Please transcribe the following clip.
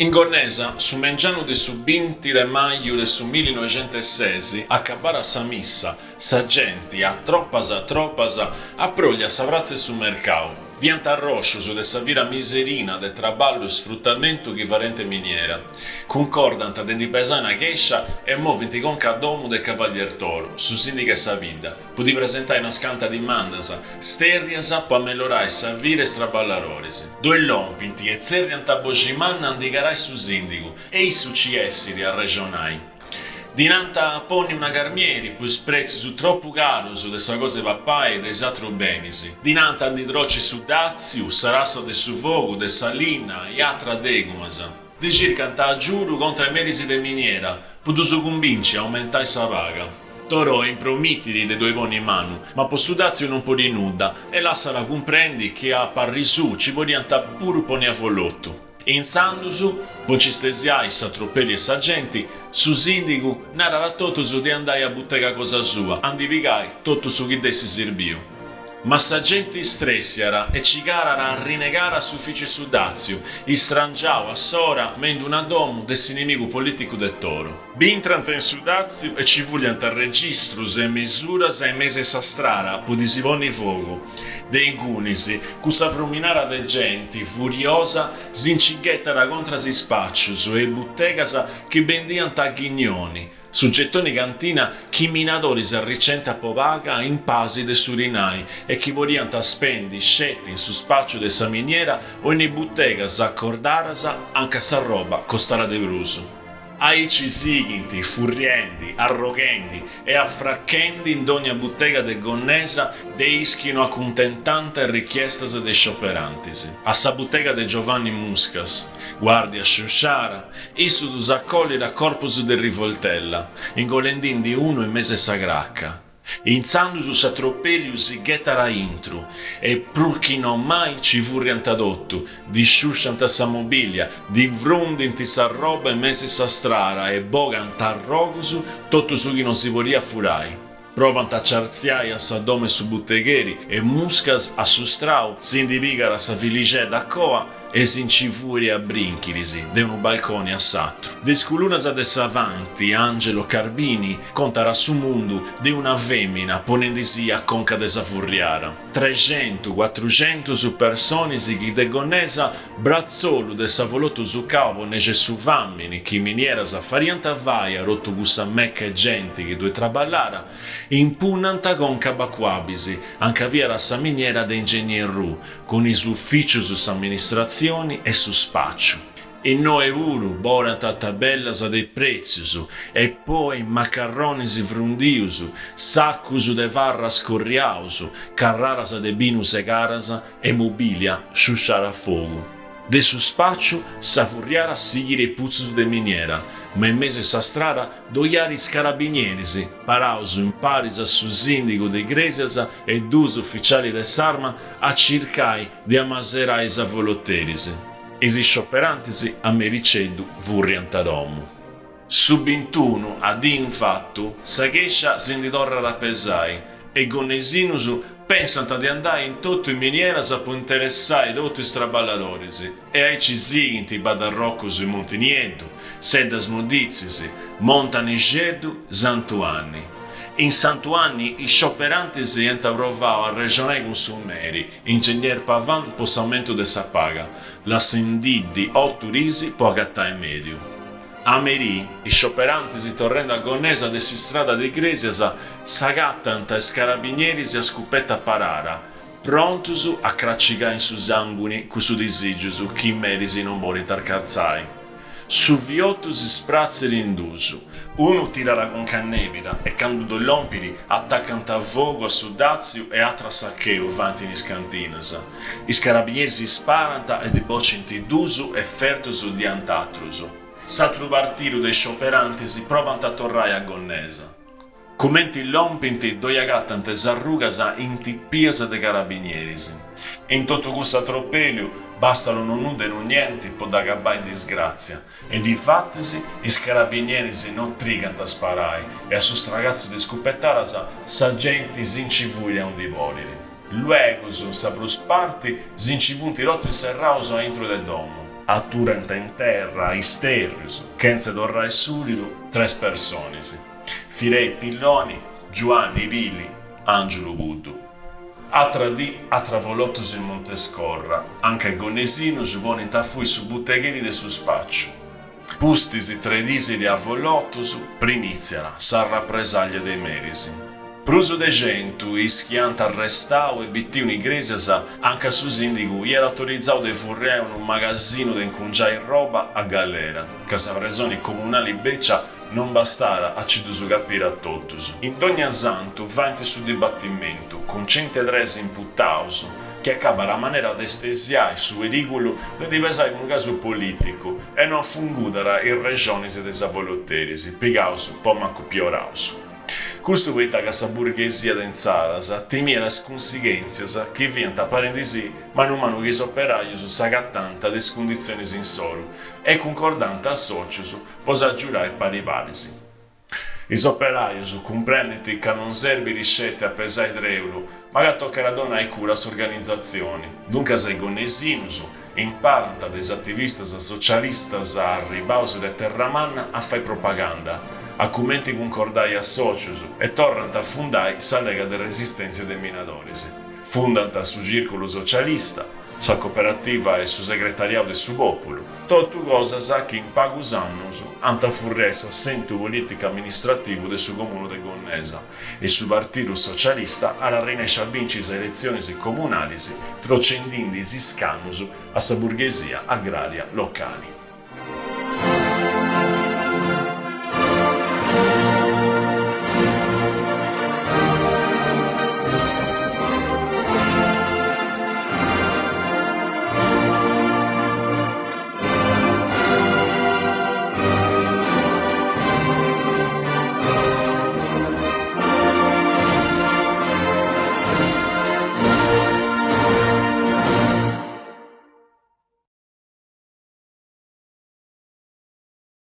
In Gonnesa, su mengianu de su binti de maju de su millinoixenteses, acabada sa missa, sa genti, a tropas a tropas, aprolliat sa pratza 'e su mercau. Fiant arròscius de sa vida miserina de traballu e sfrutamentu chi fadiant in miniera. Cuncordant de ndi pesai una chèscia e movint conca a domu de Cavalier Toro, su sìndigu 'e sa bidda, po ddi presentai unas canta dimandas stèrrias po amellorai sa vida 'e is traballadoris. Ddoi lompint e tzèrriant a boxi manna a ndi carai su sìndigu e issu ci essit a arrexonai. Ddi nant a ponni una carmieri po is prètzius tropu carus de sa cosa 'e papai e de is atrus benis. Ddi nant a ndi troci su dàtziu, sa tassa de su fogu, de sa linna e atras dègumas. Ddi circant agiudu contra is meris de miniera po ddus cumbinci a aumentai sa paga. Toro impromitit de ddoi ponni manu, ma po su dàtziu non podit nudda e lassat cumprendi chi a parri suu ci podiant puru ponni avolotu. Intzandus, po nci stesiai s'atropelli 'e sa genti, su sìndigu narat a totus de andai a butega cosa sua a ndi pigai totu su chi dd'essi sirbiu. Ma sa genti istrèssiat e ci carat a arrinegare a s'ufìciu 'e su dàtziu, istrangiau a s'ora me in una domu de s'inimigu polìticu de Toro. Bintrant in su dàtziu e ci fùliant registrus e mesuras in mesu 'e sa strada po ddis ponni fogu. De ingunis, cussa fruminara de genti furiosa si nci ghetat contras is spàcius e is butegas chi bendiant a ghignoni, Su gettoni cantina chi minadoris arricenta po paga in pasi de su dinai e chi podiant spendi sceti in su spàciu de sa miniera o in is butegas acordadas anca s'arroba costara de prus. Aici sighint furriendi, arroghendi e afrachendi in dogna butega de Gonnesa de is chi no acuntentant is richiestas de is scioperantis. A sa butega de Giovanni Muscas, guàrdia sciusciara, Issu ddus acollit a corpus de rivoltella, ingolendindi unu in mesu 'e sa craca. Intzandus s'atropèliu si ghetat a intru e prus chi no mai ci furriant totu, ddi sciusciant sa mobìlia, ddi frundint s'arroba in mesu 'e sa strada e bogant a arrogus totu su chi non si podiat furai. Provant a ci artziai a sa domu 'e su butegheri e Muscas, assustrau, si ndi pigat sa filixedda a coa e si nci fuit a brinchiris de unu balconi a s'atru. De is culunas de s'Avanti, Angelo Carbini contat a su mundu de una femina ponendisì a conca de sa furriara. Trexentu, cuatruxentus personis chi de Gonnesa Bratzolu de s'avolotu sucau po nexi 'e su fàmini chi minieras fariant fai a totu cussa meca 'e genti chi ddoi traballara, impunnant conca a Bacuabis, anca fiat sa miniera de Ingegner Ru, cun is ufìcius s'amministratzioni e su spàciu. Innoi puru borant tabellas de prètzius e poi macarronis frundius, sacus de farra scorriaus, carraras de binu segaras e mobìlia sciusciara a fogu. De su spàciu sa furriara sighit a putzus de miniera, ma in mesu 'e sa strada ddoi at is carabinieris, paraus imparis a su sìndigu de Igrèsias e duus uficialis de s'Arma a circai de amaserai is avoloteris. Is iscioperantis a mericeddu furriant a domu. Su bintunu, a dì infatu, sa chèscia si ndi torrat a pesai e gonnesinus pensant de andai in totu is minieras po interessai totu is traballadoris e aici sighint Badarrocus in Monti Nieddu, Seddas Moditzis, Montanixeddu, Santu 'Anni. In Santu 'Anni is scioperantis iant provau a arrexonai cun su meri, ingegner Pavan po s'aumentu de sa paga, lassendiddi otu dis po agatai mèdiu. A merì, is scioperantis torrendi a Gonnesa de s'istrada de Igrèsias s'agatant is carabinieris a scupeta parara, prontus a cracigai in su sànguni cussus disìgius chi is meris non bolint arcartzai. Su fiotu si spratzit in duus. Unu tirat conca a Nèbida e candu ddoi lompit atacant fogu a su dàtziu e atru sacheu faint in is cantinas. Is carabinieris sparant e ndi bocint duus e fertus ndi ant atrus. S'atru partidu de is scioperantis provant a torrai a Gonnesa. Cumenti lompint ddoi agatant is arrugas intipias de carabinieris. In totu cussu atropèliu bastat unu nudda e unu nienti po dd'agabai in disgràtzia e difatis is carabinieris no trigant a sparai e a su stragatzu de scupetaras sa genti si nci fuit aundi podit. Luegus, sa prus parti, si nci funt totu inserraus a intru de domu. Aturant in terra, isterrius, chentze torrai sulidu, tres personis, Firei Pilloni, Giuanni Pili, Angiulu Puddu. Atra dì, atra avolotus in Montescorra, anca is gonnesinus ponint a fui su butegheri de su spàciu. Pustis tre dis de avolotus, primìtziat s'arrapresàglia de is meris. Prus de centu is chi ant arrestau e bitiu in Igrèsias anca su sìndigu iat autorizau de furriai unu magasinu de incungiai roba a galera, ca sa presoni comunali bècia non bastàt a ci ddus capiri a totus. In Donniasantu faint su dibatimentu, cun centetres imputaus, chi acabat a manera de stesiai su perìgulu de ndi pesai unu casu polìticu e no afungudat is rexonis de is avoloteris, pigaus po macupioraus. Custu poita ca sa burghesia de intzaras timiat is cunsighèntzias chi fiant aparendi-sì manu manu chi is operajus s'agatànt de is cunditzionis insoru e cuncordànt assòcius po s'agiurai pari paris. Is operajus cumprendint ca non serbit sceti a pesai trèulu, ma ca tocat a donai cura a s'organizatzioni. Duncas is gonnesinus imparant de is ativistas socialistas arribaus de Terramanna a fai propaganda, a cumenti cuncordai assòcius e torrant a fundai sa Lega de Resistèntzia de Minadoris. Fundant su Cìrculu Socialista, sa Cooperativa e su Segretariau de su Pòpulu. Totu cosas chi in pagus annus ant a furriai s'assentu polìticu-amministrativu de su comunu de Gonnesa e su Partidu Socialista at a arrenesci a binci is eletzionis comunalis trocendindi is iscannus a sa burghesia agrària locali.